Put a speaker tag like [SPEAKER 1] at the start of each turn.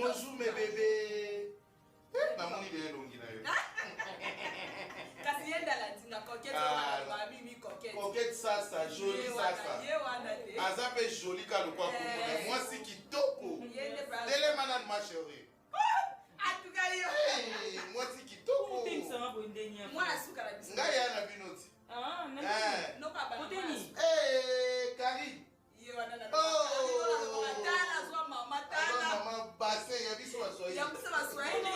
[SPEAKER 1] Bonjour mes bébés. Eh, namoni deya elongi na yo.
[SPEAKER 2] Kasi ye nde alandi nga coquette.
[SPEAKER 1] Ah.
[SPEAKER 2] Wana mimi coquette.
[SPEAKER 1] Coquette sasa, jolie
[SPEAKER 2] Ye wana,
[SPEAKER 1] sasa.
[SPEAKER 2] ye wana te.
[SPEAKER 1] Aza mpe jolie ka lokwa komona.
[SPEAKER 2] Eh.
[SPEAKER 1] Mwasi kitoko.
[SPEAKER 2] Ye nde
[SPEAKER 1] Telema nanu ma chérie.
[SPEAKER 2] Atuka yo.
[SPEAKER 1] Hey, mwasi kitoko.
[SPEAKER 3] Obengisanga boye ndenge ya
[SPEAKER 2] Mwana suka na biso.
[SPEAKER 1] Ngai ya na bino ti.
[SPEAKER 3] Ah, na
[SPEAKER 1] Eh.
[SPEAKER 2] Noka bana.
[SPEAKER 3] Kote
[SPEAKER 2] mwana
[SPEAKER 3] nini?
[SPEAKER 2] suka.
[SPEAKER 1] Hey, Karine.
[SPEAKER 2] Ye wana na.
[SPEAKER 1] Oh.
[SPEAKER 2] Tala zwa mama
[SPEAKER 1] Aza
[SPEAKER 2] tala.
[SPEAKER 1] mama bassin ya biso baswahili.
[SPEAKER 2] Ya biso baswahili.